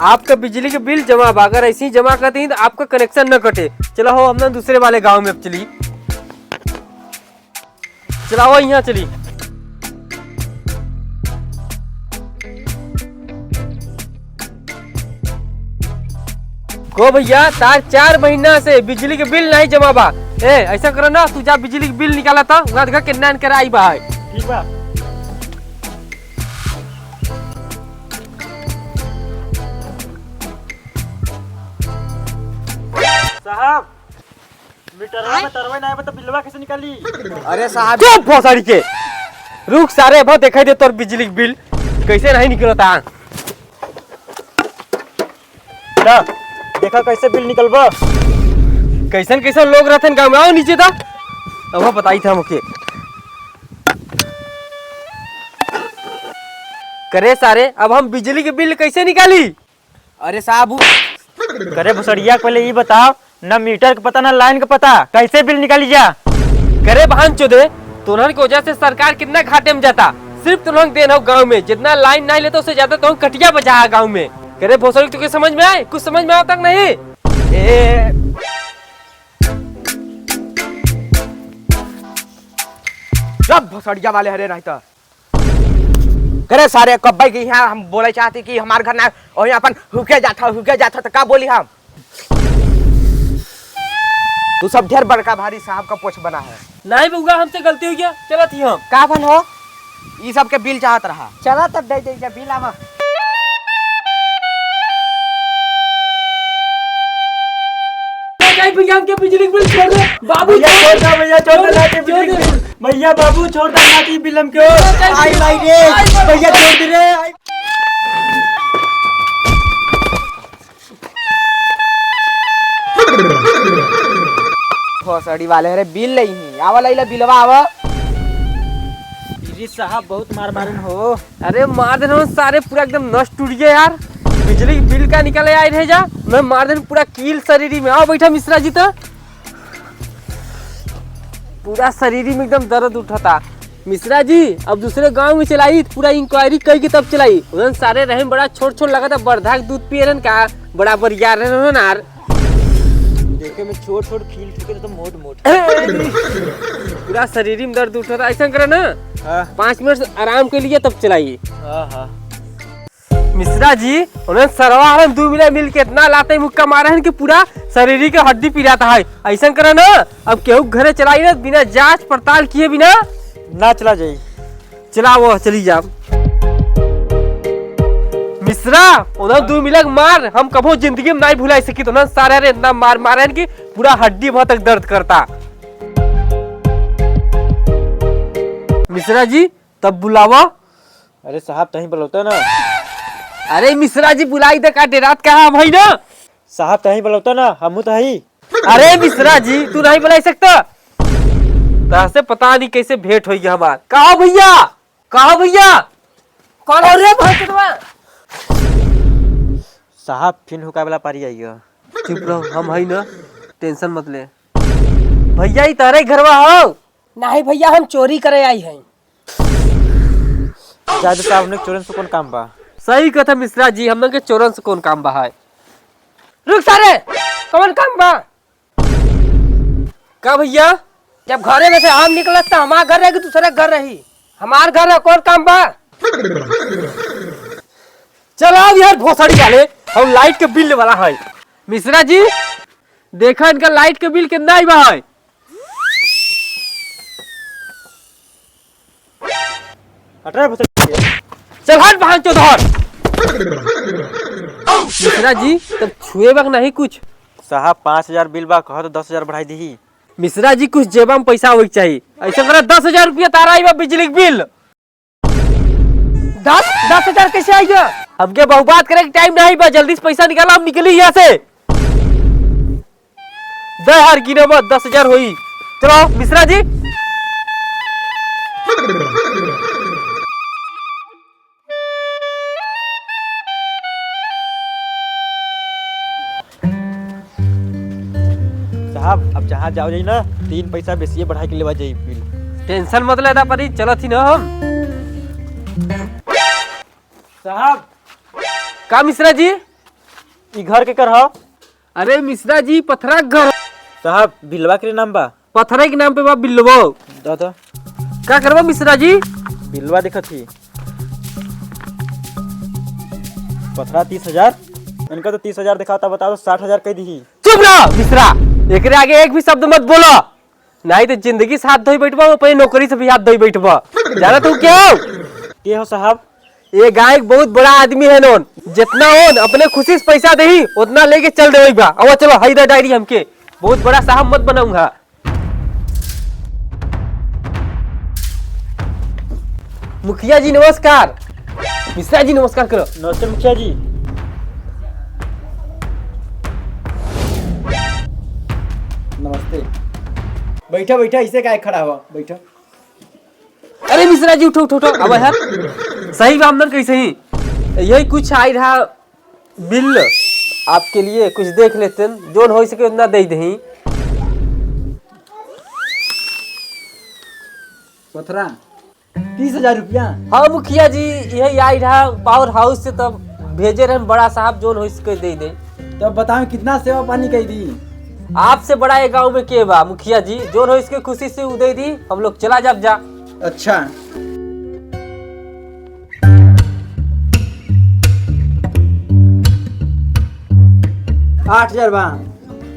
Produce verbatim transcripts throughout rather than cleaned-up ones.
आपका बिजली के बिल जमा बा, अगर ऐसे ही जमा कर दी तो आपका कनेक्शन न कटे। चला हो, हम ना दूसरे वाले गांव में अब चली। चला हो, यहाँ चली। को भैया, तार चार महीना से बिजली के बिल नहीं जमा बा। ए, ऐसा करो ना, तू जा बिजली के बिल निकाला था, वहाँ देखा कितना इनकर आई बा है। ठीक बा। साहब, मीटरवा में तरवे ना आवे तो बिलवा कैसे निकाली? अरे साहब, चुप भोसड़ी के। रुक सारे, अब देखा दे तोर बिजली के बिल कैसे नहीं निकलता। ना, देखा कैसे बिल निकलबा। कैसन कैसन लोग रहते हैं गाँव में, आओ नीचे था। अब बताई था हमके। करे सारे, अब हम बिजली के बिल कैसे निकाली? अरे साहब, उ करे भोसड़िया, पहले ई बताओ, ना मीटर के पता, ना लाइन के पता, कैसे बिल निकाली जा? करे बहन चोदे, तोहन के वजह से सरकार कितना घाटे में जाता। सिर्फ तोहन देन हो गाँव में, जितना लाइन नहीं लेता, उससे ज्यादा तोहन कटिया बजा है गाँव में। करे भोसड़ी, तुके समझ में आए? कुछ समझ में आवता कि नहीं? ए, सब भोसड़िया वाले हरे रहता। करे सारे, कब्बे के यहाँ हम बोले चाहती कि हमार घर ना, वही अपन हुके जाता, हुके जाता, तो का बोली हम? तू सब ढेर बड़का भारी साहब का पोछ बना है। नहीं बउआ, हमसे गलती हो गया, चलत ही हम। का बन हो? ई सब के बिल चाहत रहा। चला तब दे दे जा बिल आवा। नहीं भैया, हमके बिजली के बिल छोड़ दे। बाबू भैया, छोड़ दे, भैया, छोड़ दे, छोड़ दे, ना के बिजली के बिल। भैया, बाबू, छोड़ दे, ना के बिल हमके। छोड़ दे। आई भाई रे, भैया, छोड़ दे रे। भोसड़ी वाले, अरे बिल लई ही, आवा लई ला बिलवा आवा। अरे साहब, बहुत मार मारन हो। अरे मार देन हो सारे, पूरा एकदम नस टूट गया यार। बिजली के बिल का निकाले आए रहे जा, मैं मार देन पूरा कील शरीरी में। आओ बैठा मिश्रा जी तो। पूरा शरीरी में एकदम दर्द उठता। मिश्रा जी, अब दूसरे गांव में चलाई, पूरा इंक्वायरी कई के तब चलाई। उन्हन सारे रहे बड़ा छोट छोट लगा था, बरधा के दूध पिए रहन का, बड़ा बरियार रहन हो नार। देखे में छोट छोट, खील ठुके तो मोट मोट। पूरा शरीर में दर्द उठता, ऐसा करे ना, हाँ। पाँच मिनट आराम के लिए तब चलाई। हाँ, हाँ। मिश्रा जी, उन्हन सरवा हरन दू मिला मिल के इतना लाते मुक्का मारे हैं कि पूरा शरीर के हड्डी पिराता है। ऐसा करे ना, अब केहू घरे चलाई ना, बिना जांच पड़ताल किए बिना। ना चला जाई। चला वो, चली जा। मिश्रा, उन्हन दू मिला के मार, हम कभो जिंदगी में नहीं भुलाई सकी। उन्हन सारे रे इतना मार मारे हैं कि पूरा हड्डी वहां तक दर्द करता। मिश्रा जी, तब बुलावा। अरे साहब, तहीं बुलौता ना। अरे मिश्रा जी, बुलाई दे का, डेरात कहाँ भाई ना? साहब, तहीं बुलौता ना, हमहू तो हई। अरे मिश्रा जी, तू नहीं बुलाई सकता? तहसे पता नहीं कैसे भेंट होई हमार। कहो भैया, कहो भैया। कौन हो रे भोसड़वा? साहब, फिन हुकाए वाला पारी आई हो। चुप रहो, हम हई ना, टेंशन मत ले। भैया, ई तारे घरवा हो? नहीं भैया, हम चोरी करे आई हैं। जायद साहब, हमने चोरन से कौन काम बा? सही कहता मिश्रा जी, हमने के चोरन से कौन काम बा है? रुक सारे, कौन काम बा? का भैया? जब घरे में से हम निकलत त हमार घर रही कि दूसरे के घर रही? हमार घर है, कौन काम बा? चल आओ यार भोसड़ी वाले, हम लाइट के बिल वाला है। मिश्रा जी, देखा इनका लाइट के बिल कितना आई बा है। हट रे भोसड़ी के। चल हट बहन चोद हट। मिश्रा जी, तब छुए बा कि नहीं कुछ? साहब, पाँच हजार बिल बा, कहो तो दस हजार बढ़ाई दीही। मिश्रा जी, कुछ जेबा में पैसा होए के चाहिए। ऐसा करा, दस हजार रुपया तारा आई बा बिजली के बिल। दस, दस हजार कैसे आई गया? हमके बहुबात करे के टाइम नहीं बा, जल्दी से पैसा निकाला, हम निकली यहाँ से। दस हजार गिने मत, दस हजार होई। चलो मिश्रा जी। साहब, अब जहाँ जाओ जाई ना, तीन पैसा बेसिए बढ़ाई के लेवा जाई बिल। टेंशन मत लेता परी, चलत ही ना हम। साहब। का मिश्रा जी? ई घर केकर ह? अरे मिश्रा जी, पथरा के घर। साहब, बिलवा के नाम बा? पथरा के नाम पे बा बिलवो। दादा। का करबा मिश्रा जी? बिलवा देखत ही। पथरा तीस हजार। इनका तो तीस हजार दिखाता, बताओ, साठ हजार कह दी। चुप रह मिश्रा, एकरे आगे एक भी शब्द मत बोला। नहीं तो जिंदगी से हाथ धोई बैठबा, अपने नौकरी से भी हाथ धोई बैठबा। जाना तू क्या हो? के हो साहब? ये गाँव के बहुत बड़ा आदमी है नोन, जितना होन अपने खुशी से पैसा देही उतना लेके चल देवे बा। अब चलो, हई दे डायरी हमके, बहुत बड़ा साहब मत बनाऊंगा। मुखिया जी नमस्कार। मिश्रा जी नमस्कार करो। नमस्ते मुखिया जी। नमस्ते। बैठा बैठा, इसे काहे खड़ा हुआ, बैठा। अरे मिश्रा जी, उठो उठो उठो, अब यार सही बा, हमदन कैसे ही यही कुछ आई रहा बिल आपके लिए, कुछ देख लेते हैं, जोन हो सके उतना दे दही। पथरा, तीस हजार रुपया। हाँ मुखिया जी, यही आई रहा पावर हाउस से, तब भेजे रहन बड़ा साहब, जोन हो सके दे दे। तब बताओ कितना सेवा पानी कई दी? आपसे बड़ा ये गांव में के बा मुखिया जी, जोन हो इसके खुशी से उ दे दी, हम लोग चला जाब जा। अच्छा। आठ हजार बा।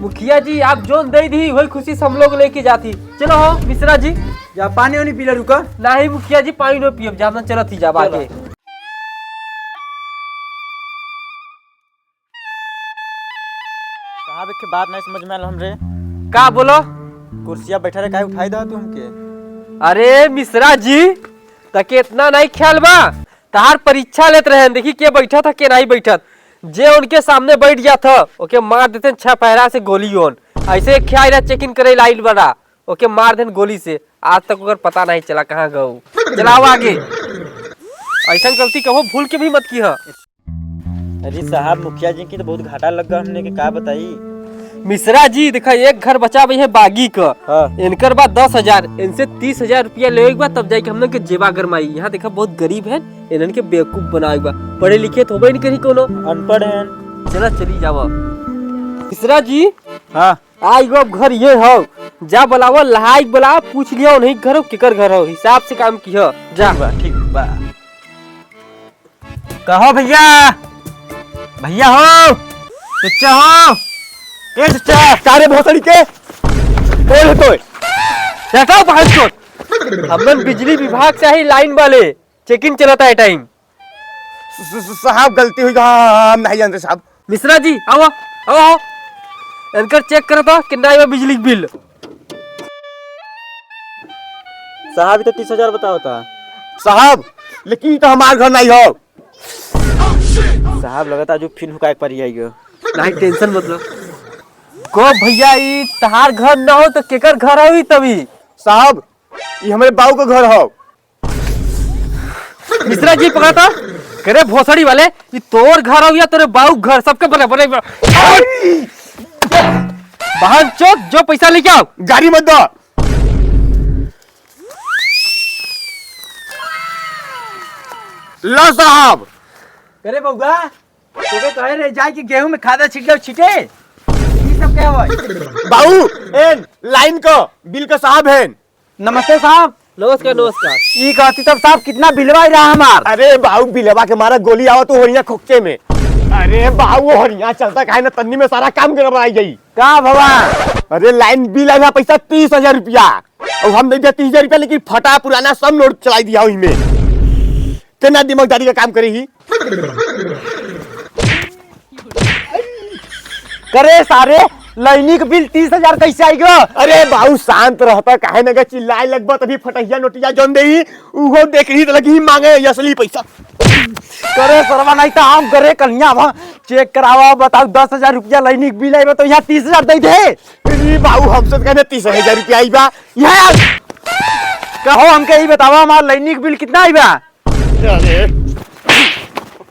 मुखिया जी, आप जोन दे दी, वही खुशी से हम लोग लेके जाती। चलो हो मिश्रा जी। जा पानी वानी पी ले, रुका। नहीं मुखिया जी, पानी नहीं पियब, जा, हम चलत ही जा चलो। आगे। साहब, एक बात नहीं समझ में आल हमरे। का बोलो? कुर्सिया बैठा रहे, काहे उठाई दो तू हमके? अरे मिश्रा जी, तके इतना नहीं ख्याल बा? तहार परीक्षा लेत रहन, देखी के बैठत है, के नहीं बैठत। जे उनके सामने बैठ जात ह, ओके मार देते छह पैरा से गोली ओन। ऐसे एक ख्याल चेकिंग करे लाइल बड़ा, ओके मार देन गोली से। आज तक ओकर पता नहीं चला कहाँ गऊ। चलाओ आगे। ऐसा गलती कबो भूल के भी मत की ह। अरे साहब, मुखिया जी की तो बहुत घाटा लग गया हमने के, का बताई? मिश्रा जी, देखा, एक घर बचा भई है बागी का। हाँ। इनकर बा दस हजार, इनसे तीस हजार रुपया लेवे के बा, तब जाके हमन के जेबा गरमाई। यहाँ देखा, बहुत गरीब है, इन्हन के बेवकूफ बनावे के बा। पढ़े लिखे तो होबे नहीं करी कोनो। अनपढ़ हैं। चला, चली जावा। मिश्रा जी। हाँ। आई गो, अब घर ये हो, जा बुलावा, लहाई बुला, पूछ लिया उन्हीं घर हो, केकर घर हो, हिसाब से काम की हो, जा। ठीक बा, ठीक बा। कहो भैया, भैया हो, चच्चा हो, ए चच्चा। सारे भोसड़ी के बोल तो। हटाओ बाहर चोट। हमन बिजली विभाग से ही लाइन वाले, चेकिंग चलता है टाइम। स-, स-, साहब, गलती हुई, हम नहीं जानते साहब। मिश्रा जी, आओ, आओ, आओ। इनकर चेक करो तो, कितना आया बिजली का बिल? साहब, ये तो तीस हजार बताओ था। साहब, लेकिन ये तो हमार घर नहीं हो। साहब, लगता जो फिर हुकाए पड़ी है यो। नहीं, टेंशन मत लो। को भैया, ई तहार घर ना हो तो केकर घर हो ई तभी? साहब, ये हमारे बाऊ का घर हो। मिश्रा जी पकड़ा था। करे भोसड़ी वाले, ये तोर घर हो या तोरे बाऊ घर, सबके बराबर, बराबर। बहन चोद, जो पैसा लेके आओ। गाड़ी मत दो। लो साहब। करे बउआ, तोके कहे रहे जाए कि गेहूं में खादा छिट जाओ, छिटे। ई सब क्या हुआ? बाऊ, एन लाइन को बिल का साहब हैं। नमस्ते साहब। नमस्कार, नमस्कार। ई कहती तब साहब कितना बिलवा ही रहा हमार? अरे बाऊ, बिलवा के मारा गोली आवा तो होरिया खोकचे में। अरे बाऊ, वो होरिया चलता काहे ना, तन्नी में सारा काम गड़बड़ाई जाई। का भवा? अरे लाइन बिल आया पैसा तीस हजार रुपया, और हम दे दिया तीस हजार रुपया, लेकिन फटा पुराना सब नोट चलाई दिया वही में। तेना दिमागदारी का काम करे ही। करे सारे, लाइनी के बिल तीस हजार कैसे आई गो? अरे बाऊ, शांत रहता, काहे न के चिल्लाए लगबा, तभी फटहिया नोटिया जौन देही, उहो देख रही त लगी मांगे असली पैसा। करे सरवा, नहीं तो हम करे कन्या भा चेक करावा, बताओ, दस हजार रुपया लाइनी के बिल आई बा, तो यहाँ तीस हजार दे दे। ई बाऊ, हमसे तो कहने तीस हजार रुपया आई बा। यहाँ कहो, हमके ई बतावा, हमार लाइनी के बिल कितना आई बा? अरे,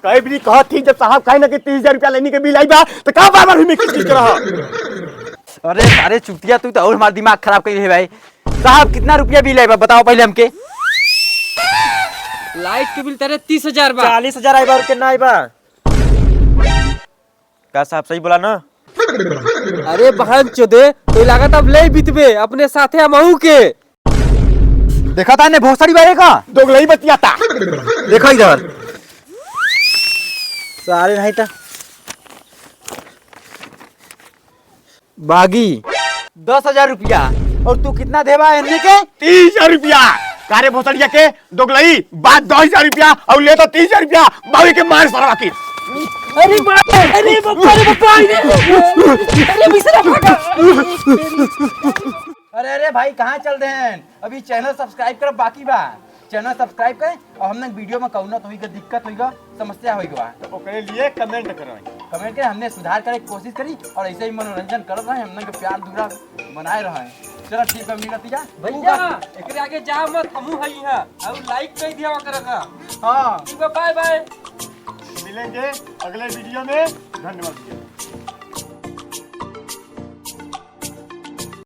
कई भी कहत थी जब साहब कहे ना कि तीस हजार रुपया लाइनी के बिल आई बा, तो का बार बार भी किस किस करा? अरे सारे चुतिया, तू तो और हमार दिमाग खराब कर है भाई। साहब, कितना रुपया बिल आई बा, बताओ पहले हमके। लाइट के बिल तेरे तीस हजार बा। चालीस हजार आई बा, और कितना आई बा? का साहब, सही बोला ना? अरे बहन चोदे, तो लागत अब ले बितबे अपने साथे हमहू के। देखा था ने भोसड़ी बारे का? दोगलई बतियाता। देखा इधर। सारे नहीं था। बागी। दस हजार रुपया। और तू कितना देबा एन्ने के? तीस हजार रुपया। का रे भोसड़िया के दोगलई, बात दस हजार रुपया और ले तो तीस हजार रुपया। बाबी के मार सरवा की। अरे बाप, अरे बाप, अरे बाप, अरे, अरे बिसरा भागा। अरे, अरे भाई, कहाँ चल रहे हैं? अभी channel subscribe करब बाकी बा। Channel subscribe करें और हमने video में कौनो तो होइगा, दिक्कत होइगा, समस्या होइगा बा। तो ओकरे लिए comment करें। Comment करें, हमने सुधार करे के कोशिश करी और ऐसे ही मनोरंजन करत रहे, हमने के प्यार दुलार बनाए रहे। चलो ठीक बा, मिलत जा। भैया, एकरे आगे जा मत, हमहू हई यहाँ। और like कर दिया ओकरा का। हाँ। ठीक बा, bye bye। मिलेंगे अगले video में। धन्यवाद भैया।